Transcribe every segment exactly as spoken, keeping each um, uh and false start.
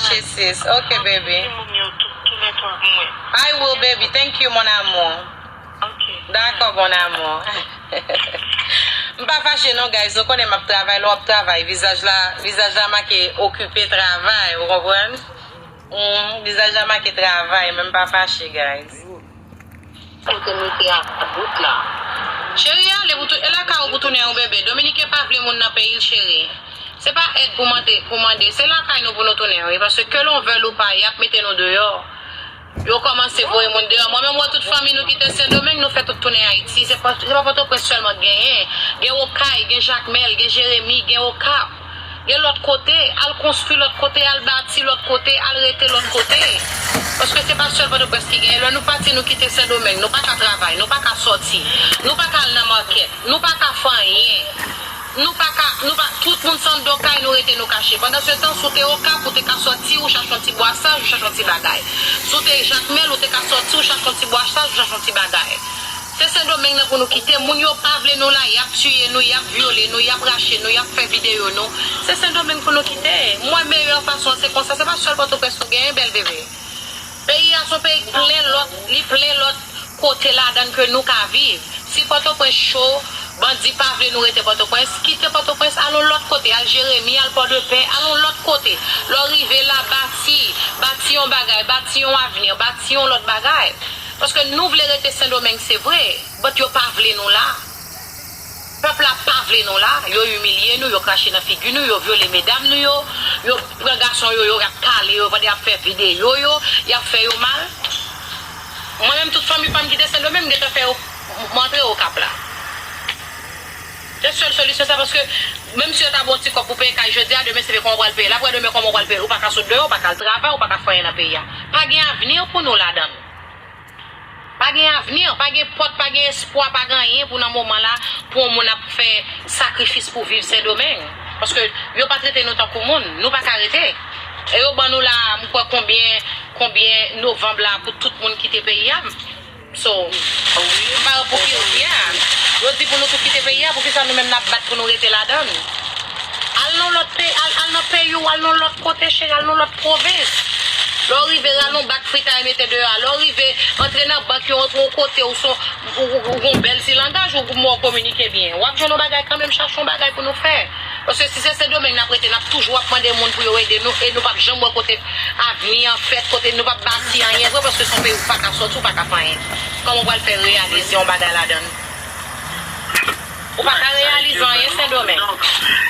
Sis. Ok, baby. I will, baby. Thank you, mon amour. Dakò, mon amour. M pa fache non, guys. Nou konnen m ap travay, lè w ap travay. Vizaj la, vizaj la make okipe travay, ou konprann? Mm, vizaj la make travay, men m pa fache, guys. Kote nou te a bout la. Cheri, ale pou tou, e lakay ou pou tounen yon bebe. Dominiken pa vle moun nan peyi l, cheri. Se pa èd pou mande, pou mande. Se lakay nou pou nou tounen, wi. Paske ke l on vle ou pa, y ap mete nou deyò. Yo kòmanse voye moun deyò. Mwen menm, mwen, tout fanmi nou kite Sendomeng, nou fè tout tounen Ayiti. Se pa, se pa Pòtoprens sèlman k genyen. Gen Okay, gen Jakmèl, gen Jeremi, gen Okap. Gen lòt kote, al konstwi lòt kote, al bati lòt kote, al rete lòt kote. Paske se pa sèl Pòtoprens ki genyen. Lè nou pati, nou kite Sendomeng, nou pa ka travay, nou pa ka sòti, nou pa ka al nan makèt, nou pa ka fè anyen. Nou pa ka, nou pa, tout moun san do kay nou rete, nou kache. Pandan se tan, si w te Okap, ou te ka sòti, ou chache yon ti bwasaj, ou chache yon ti bagay. Si w te Jakmèl, ou te ka sòti, ou chache yon ti bwasaj, ou chache yon ti bagay. Se Sendomeng nan pou nou kite. Moun yo pa vle nou la, y ap tiye nou, y ap vyole nou, y ap rache nou, y ap fè videyo nou. Se Sendomeng pou nou kite. Mwen, meyè fason an, se konsa. Se pa sèl Pòtoprens nou genyen, bèl bebe. Peyi a se yon peyi k plen lòt, li plen lòt kote ladan l ke nou ka viv. Si Pòtoprens cho, bandi pa vle nou rete Pòtoprens, kite Pòtoprens, al yon lòt kote, al Jeremi, al Pòdepè, al yon lòt kote. Lè w rive la, bati, bati yon bagay, bati yon avni, bati yon lòt bagay. Paske nou vle rete Sendomeng, se vre, but yo pa vle nou la. Pèp la pa vle nou la, yo imilye nou, yo krache nan figi nou, yo vyole medam nou yo, yo pran gason yo, yo ap pale yo, pandan y ap fè videyo yo, y ap fè yo mal. Mwen menm, tout fanmi pa m kite Sendomeng, m gentan fè yo, m antre Okap la. Se sèl solisyon sa, paske menm si yo ta ba w ti kòb pou peye kay jodi a, demen se vre kòman w pral peye l. Apre demen kòman w pral peye l? Ou pa ka sot deyò, ou pa ka al travay, ou pa ka fè anyen nan peyi a. Pa gen avni pou nou ladan l. Pa gen avni, pa gen pòt, pa gen espwa, pa gen anyen pou nan moman la, pou yon moun ap fè sakrifis pou viv Sendomeng. Paske yo pa trete nou tankou moun, nou pa ka rete. E yo ban nou la, m kwè konbyen, konbyen novanm la pou tout moun kite peyi a. So, m pa wè pou ki, yeah. Yo di pou nou tout kite peyi a, poukisa nou menm n ap bat pou nou rete ladan l? Al nan lòt peyi, al, al nan peyi w, al nan lòt kote, cheri, al nan lòt pwovens. Lè w rive, rale yon bak fritay mete deyò a. Lè w rive, antre nan bank yo, antre yon kote, ou son, ou, ou, ou gon bèl ti langaj, ou mò kominike byen. W ap jwenn yon bagay kanmenm, chache yon bagay pou nou fè. Paske si se Sendomeng n ap rete, n ap toujou ap mande moun pou yo ede nou, e nou p ap janm wè kote avni an fèt, kote nou p ap bati anyen vre, paske se yon peyi ou pa ka sòti, ou pa ka fè anyen. Kòman w pral fè reyalize yon bagay ladan l? Ou pa ka reyalize anyen, Sendomeng. Donk,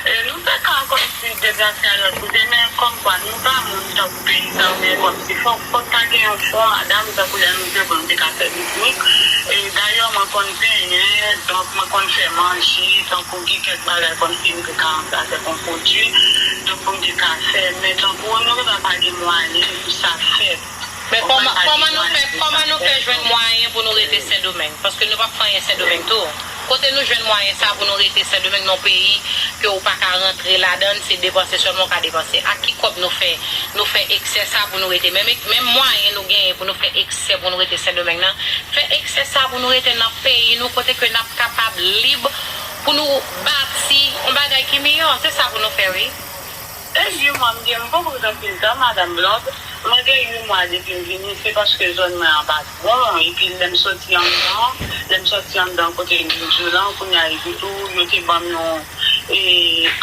e, nou te ka kòmsi deplase al lòt kote, men kòmkwa nou pa moun tankou peyi sa yo, men kòmsi fòk, fòk ta gen yon fon, madanm, tankou lè nou te bon, nou te ka fè piknik. E, dayè, mwen konn penyen, donk mwen konn fè manje, tankou gen kèk bagay kòmsi nou te ka ranplase ak yon pwodui, donk pou nou te ka fè, men tankou nou gentan pa gen mwayen pou sa fèt. Men kòman, kòman nou fè, kòman nou fè jwenn mwayen pou nou rete Sendomeng? Paske nou p ap fè anyen Sendomeng tou. Kote nou jwenn mwayen sa pou nou rete Sendomeng, nan yon peyi ke ou pa ka rantre ladan l, se depanse sèlman ou ka depanse? Ak ki kòb nou fè, nou fè eksè sa pou nou rete? Menm, menm mwayen nou genyen pou nou fè eksè pou nou rete Sendomeng nan, fè eksè sa pou nou rete nan peyi nou, kote ke n ap kapab lib pou nou bati yon bagay ki miyò. Se sa pou nou fè, wi. E ui, mwen, m gen, m poko gen anpil tan, madanm Blonde. Mwen gen uit mwa depi m vini, se paske zòn mwen an pa t bon, epi lè m soti anndan, lè m soti anndan kote m di w lan, kounye a epi tou, yo te ban m yon, e,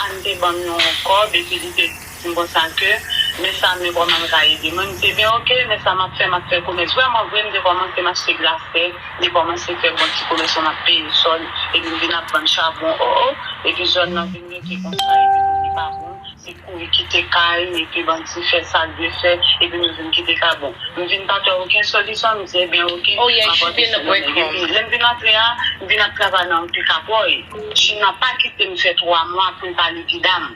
Ann te ban m yon kòb, epi li te di m konsa ke, men sa, men kòman l ka ede mwen, m di, ebyen, oke, men sa m ap fè, m ap fè komès. Vrèman vre, m te kòmanse, m achte glasè, m te kòmanse fè bon ti komès, m ap peye sòl, epi m vin ap vann chabon, o, o, epi zòn nan vin rete konsa, epi tou li pa bon. Se kouri kite kay, epi bandi fè sa l dwe fè, epi nou vin kite kay. Bon, m vin pa t wè okenn solisyon, m di, ebyen, oke, m ap antre Sendomeng. Epi, lè m vin antre a, m vin ap travay nan Pikapòy. China pa kite m fè twa mwa pou l pa likide m.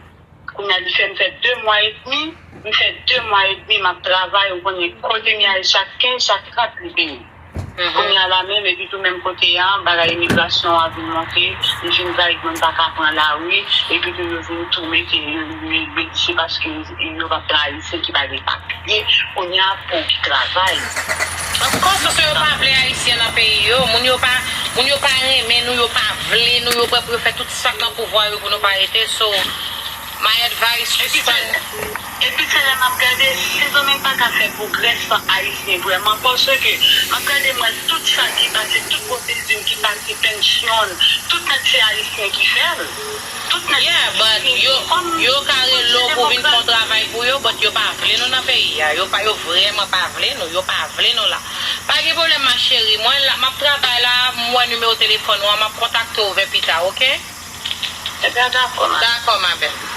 Kounye a, li fè m fè de mwa edmi, m fè de mwa edmi, m ap travay, ou konnen kote m ye a, chak kenz, chak trant, li peye. Kounye a la menm, epi tou menm kote a, bagay imigrasyon an vin monte, li vin gade moun pa ka pran lari, epi tou yo vin tou mete, yo, yo, yo di se paske yo pa pran Ayisyen ki pa gen papye, kounye a pou ki travay. Of course, paske yo pa vle Ayisyen nan peyi yo, moun yo pa, moun yo pa renmen nou, yo pa vle nou, yo prè pou yo fè tout sa k nan pouvwa yo pou nou pa rete, so, my advice, just find. Epi se lè M ap gade Sendomeng pa ka fè pwogrè san Ayisyen vrèman, paske m ap gade m wè tout sa ki pase, tout pwosedi ki pase, pensyon, tout nèg se Ayisyen ki fè l. Tout nèg se Ayisyen ki fè l. Yeah, but yo, yo ka rele w pou vin fè yon travay pou yo, but yo pa vle nou nan peyi a. Yo pa, yo vrèman pa vle nou, yo pa vle nou la. Pa gen pwoblèm ma chérie, mwen la, m ap travay la, m wè nimewo telefòn ou an, m ap kontakte w vè pita, oke? Ebyen dakò, ma. Dakò, ma belle.